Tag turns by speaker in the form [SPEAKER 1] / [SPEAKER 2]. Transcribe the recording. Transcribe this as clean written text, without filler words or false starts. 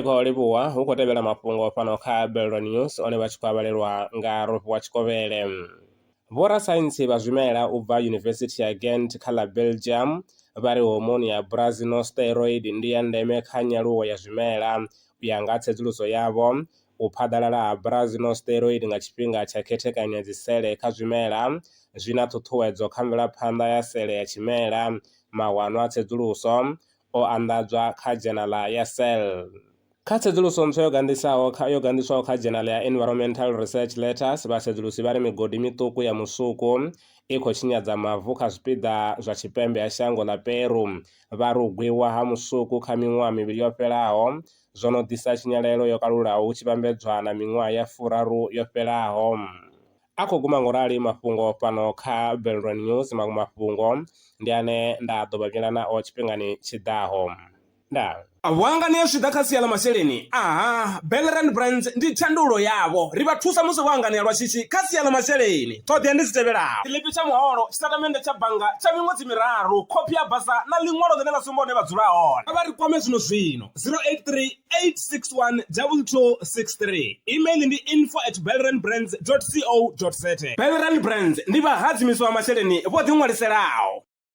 [SPEAKER 1] khou livhuwa hu khou tevhela mafhungo fhano kha Belro News one vha tshi khou avhalelwa nga Rofhiwa Tshikovhele. Vhorasaintsi vha zwimela u bva Yunivesithi ya Ghent kha ḽa Belgium vha ri homoni ya brassinosteroid ndi ya ndeme kha nyaluwo ya zwimela. U ya nga tsedzuluso yavho, u phaḓalala ha brassinosteroid nga tshifhinga tsha khethekanyo ya dzisele kha zwimela zwi na ṱhuṱhuwedzo kha mvelaphanḓa ya sele ya tshimela. Mawanwa a tsedzuluso o anḓadzwa kha dzhenala ya Cell. Kha tsedzuluso ntswa yo ganḓisaho kha yo ganḓiswaho kha dzhenala ya Environmental Research Letters, vhasedzulusi vha ri migodi miṱuku ya musuku i khou tshinyadza mavu kha zwipiḓa zwa tshipembe ha shango ḽa Peru. Vha ri u gwiwa ha musuku kha miṅwaha mivhili yo fhelaho zwo no ḓisa tshinyalelo yo kalulaho hu tshi vhambedzwa na miṅwaha ya furaru yo fhelaho. A khou guma ngorali mafhungo fhano kha Belron News, maṅwe mafhungo ndi ane nda ḓo vha vhila nao tshifhingani tshi ḓaho. Ndaa.
[SPEAKER 2] Vho hanganea zwi tshi ḓa kha sia ḽa masheleni? Aha, Belrand Brands ndi thandululo yavho. Ri vha thusa musi vho hanganea lwa shishi kha sia ḽa masheleni. Ṱhoḓea ndi dzi tevhelaho. Tshiḽipi tsha muholo, tshitatamennde tsha bannga tsha miṅwedzi miraru, khophi ya basa na ḽiṅwalo ḽine ḽa sumba hune vha dzula hone. Kha vha ri kwame zwino-zwino. 083 861 2263. Email ndi info at belrandbrands co za. Belrand Brands ndi vhahadzimiswa vha masheleni vho ḓiṅwaliselaho.